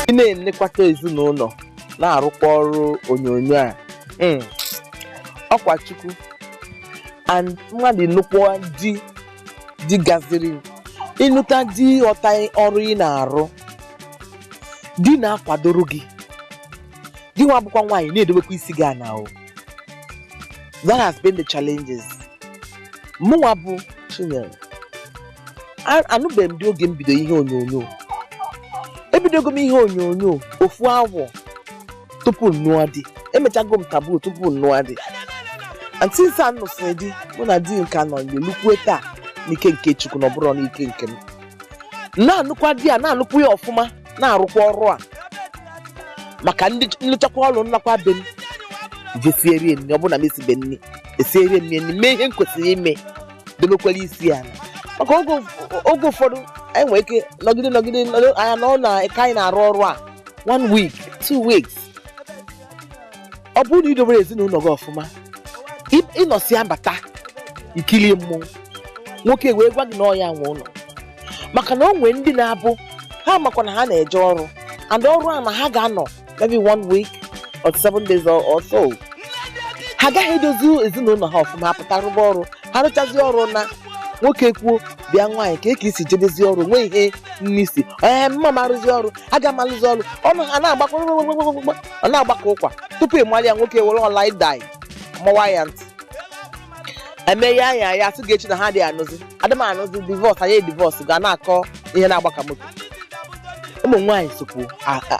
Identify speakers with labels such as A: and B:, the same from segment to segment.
A: Ị na-enekwata ezinụlọ na-arụkwa ọrụ onyonyo a. Ọkwa Chukwu and mmadụ nụkwa di di gaziri ịnụta di ghọta ọrụ ị na-arụ, di na-akwadoro gị, gị nwa bụkwa nwaanyị na-edobekwa isi gị ana o. That has been the challenges. Mụnwa bụ Chinyere, anụbeghị m dị oge m bido ihe onyonyo. Ebidogo m ihe onyonyo ofu awọ tupu m nụọ di. Emechago m tabu tupu m nụọ di. And since a nụsịrị di, mụ na di nke nọ n'elukwe taa n'ike nke Chukwu na ọ bụrụ n'ike nke m. Na-anụkwa di a, na-anụkwu ya ọfụma, na-arụkwa ọrụ a maka ndị nlụchakwa ọrụ nnakwa be m jesierie nri. Ọ bụrụ na m esibe nri, esierie nri nri, mee ihe m kwesịrị ime, dobekwara isi ya maka oge ụfọdụ anyị nwere ike nọgide nọgide nọgide anya nọ na ka anyị na-arụ ọrụ a one week, 2 weeks. Ọ bụrụ na ị dobere ezinụlọ gị ọfụma, ịnọsi abata ikili mmụọ nwoke wee gwa gị na ọ ya nwe ụlọ, maka na o nwee ndị na-abụ ha makwa na ha na-eje ọrụ, and ọrụ a na ha ga-anọ maybe one week or 7 days or so, ha agaghị edozi ezinụlọ ha ọfụma. Ha pụta rụba ọrụ, ha rụchazi ọrụ na nwoke kwuo, "Bịa nwaanyị, ka esi jedezi ọrụ nwee ihe nnisi ee mma m arụzi ọrụ, aga m arụzi ọrụ." Ọnụ ha na-agbakọ gbagbagbagbagbagba, ọ na-agbakọ ụkwa tupu ị mara ya, nwoke were ọla idai mawa ya ntị, eme ya anya ya sị gị echi na ha adịghị anụzi, adị m anụzi, divorce, anyị divorce, ga na-akọ ihe na-agba ka moto. Ụmụ nwaanyị sokwu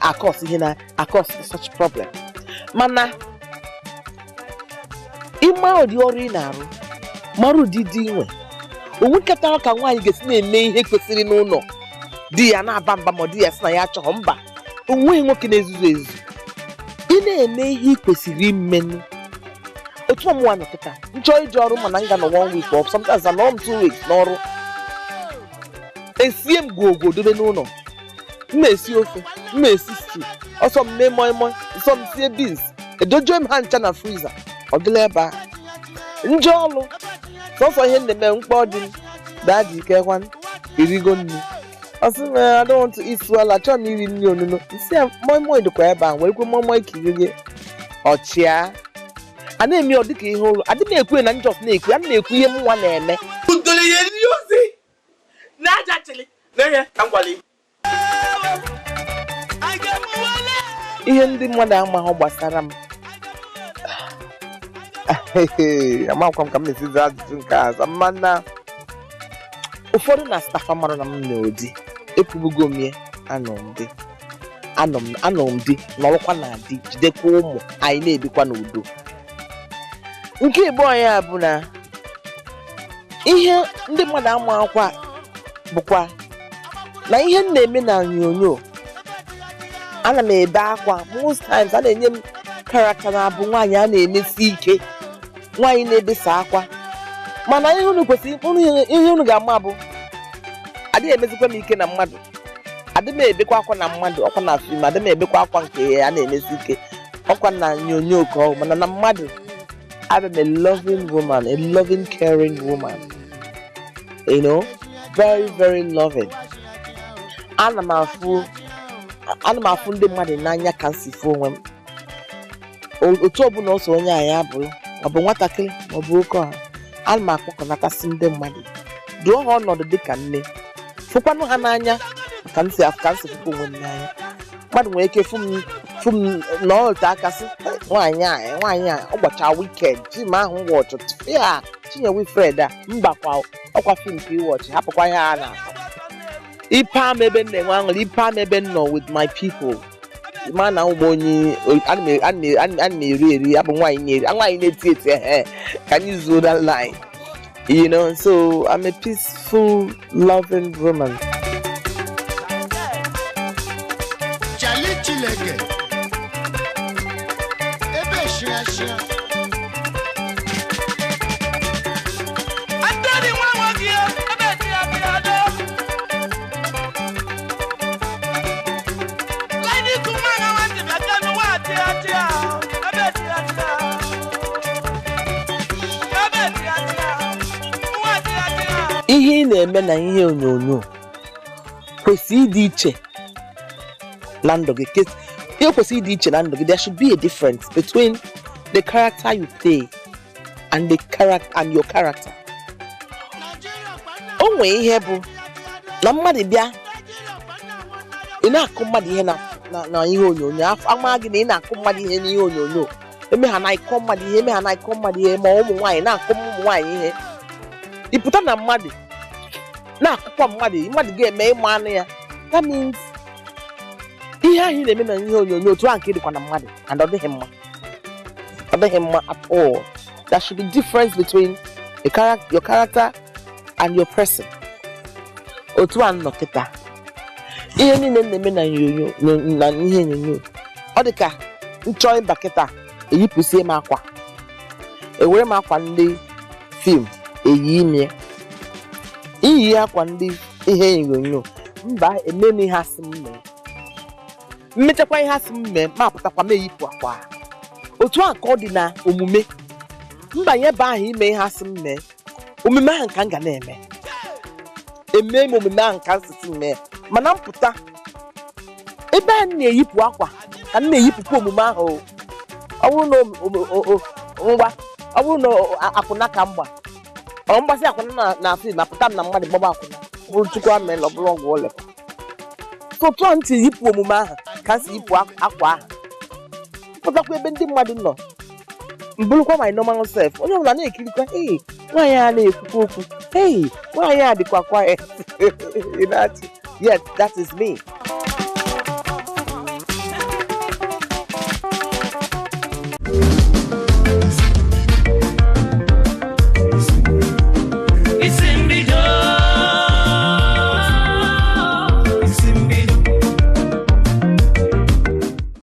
A: a-cause ihe na a-cause such problem, mana ịma ụdị ọrụ ị na-arụ, mara ụdị di nwe onwe nkata ka nwaanyị ga-esi na-eme ihe kwesịrị n'ụlọ di ya na-aba mba, ma di ya sị na ya achọghọ mba. Onweghị nwoke na-ezuzu ezu. Ị na-eme ihe ị kwesịrị imenụ. Otu ọmụnwa nọ kịta, nchọ ije ọrụ, mana m ga nọ one week or sometimes anọ m 2 weeks n'ọrụ. Esie m gwogwo dobe n'ụlọ, m na-esi ofe, m na-esi stew, ọsọ m mee moi moi, nsọ m sie beans, edojuo m ha ncha na freezer, ọ dịla ebe a. Nje ọlụ, sọsọ ihe m na-eme, mkpọ dị m, "Daddy, kekwan, irigo nri?" Ọ sị m, "I don't want to eat swallow, achọghị m iri nri onuno." Nsị ya, "Moi moi dịkwa ebe a, werekwe moi moi kirie." Ọchịa a na-eme ọ dịka ihe ụlọ adị m ekwe na njọs na-ekwe a na-ekwu ihe m nwa na-eme.
B: Udele ya eri ozi na aja chịrị na ihe ka m gwara gị.
A: Ihe ndị mmadụ amaghị gbasara m, amakwa m ka m na-esizi ajụjụ nke aza, mana ụfọdụ na staff mara na m na-odi ekwubugo m ya. Anọ m di, anọ m di, nọrọkwa na di, jidekwa ụmụ anyị, na-ebikwa n'udo. Nke ịbụọ ya bụ na ihe ndị mmadụ ama akwa bụkwa na ihe m na-eme na onyonyo, ana m ebe akwa. Most times a na-enye m character na-abụ nwaanyị a na-emesi ike, nwaanyị na-ebesa akwa, mana ihe unu kwesịrị ihe unu ga-ama bụ adịghị emezikwa m ike na mmadụ, adị m ebekwa akwa na mmadụ. Ọkwa na film, adị m ebekwa akwa nke a na-emesi ike, ọkwa na onyonyo ka ọ bụ, mana na mmadụ, abụ m a loving woman, a loving, caring woman, very very loving. Ana m afụ ndị mmadụ n'anya ka m si fụ onwe m. Otu ọbụla ọsọ onye anyị abụrụ, ọ bụ nwatakịrị ma ọ bụ oke ọha, ana m akpọkọnatasị ndị mmadụ, dụọ ha ọnọdụ dịka nne, fụkwanụ ha n'anya ka m si fụkwa onwe m n'anya. Mmadụ nwere ike fụ m na ọ aka sị, "Hey, nwaanyị a ọ gbacha weekend film ahụ m watch ya, Chinye Wilfred a." Mbakwa, ọkwa film ka ị watch, hapụkwa ihe a na-akọ. Ipe m ebe m na-enwe aṅụrị, ipe m ebe m nọ with my people, ma na ụmụ onye ana m eri eri, abụ nwaanyị na-eri, nwaanyị na-eti eti. Ehe, ka anyị zuo that line. So I'm a peaceful, loving woman.
C: Chali Chileke ebe shia shia.
B: Antoni nwa nwoke ebe dị ya dị ya do. Laidi kuma na nwantị bịa kanu wa dị ya dị ya ebe dị ya dị ya. Ebe dị ya dị ya. Nwa dị ya dị ya.
A: Ihe ị na-eme na ihe onyonyo kwesịrị ịdị iche. Na ndụ gị, ihe kwesịrị ịdị iche na ndụ gị. There should be a difference between the character you play and the character and your character. O nwee ihe bụ na mmadụ bịa, ị na-akụ mmadụ ihe na ihe onyonyo, ama gị na ị na-akụ mmadụ ihe n'ihe onyonyo, eme ha na-akọ mmadụ ihe, eme ha na-akọ mmadụ ihe, ma ụmụ nwaanyị na-akụ ụmụ nwaanyị ihe, ị pụta na mmadụ na-akụkwa mmadụ, mmadụ ga-eme ịma anụ ya. That means ihe ahụ ị na-eme na ihe onyonyo, otu ahụ nke dịkwa na mmadụ, and ọ dịghị mma, ọ dịghị mma at all. There should be difference between a character, your character and your person. Otu a nọ kịta, ihe niile m na-eme na onyonyo, na ihe onyonyo, ọ dị ka nchọ ịba kịta, eyipụsie m akwa, ewere m akwa ndị film eyi ime, iyi akwa ndị ihe onyonyo, mba, eme m ihe asị m mee, mmechakwa ihe asị m mee, ma apụtakwa m eyipụ akwa. Otu a ka ọ dị na omume. Mbanye ebe ahụ ime ihe asị m mee, omume ahụ ka m ga na-eme, eme m omume ahụ ka m si mee, mana mpụta ebe a na-eyipụ akwa ka m na-eyipụkwa omume ahụ o. Ọ bụrụ na ngwa, ọ bụrụ na akwụna ka mgba, ọ mgbasị akwụna na film, apụta m na mmadụ gbaba akwụna, ọ bụrụ Chukwu amela, ọ bụrụ ọgwụ ole. So otu a m si yipụ omume ahụ ka m si yipụ akwa ahụ, pụtakwa ebe ndị mmadụ nọ, m bụrụkwa my normal self. Onye ọbụla na-ekirikwa, "Hey, nwaanyị a na-ekwukwa okwu, hey, nwaanyị a dịkwa quiet." Ị na-achị. Yes, that is me.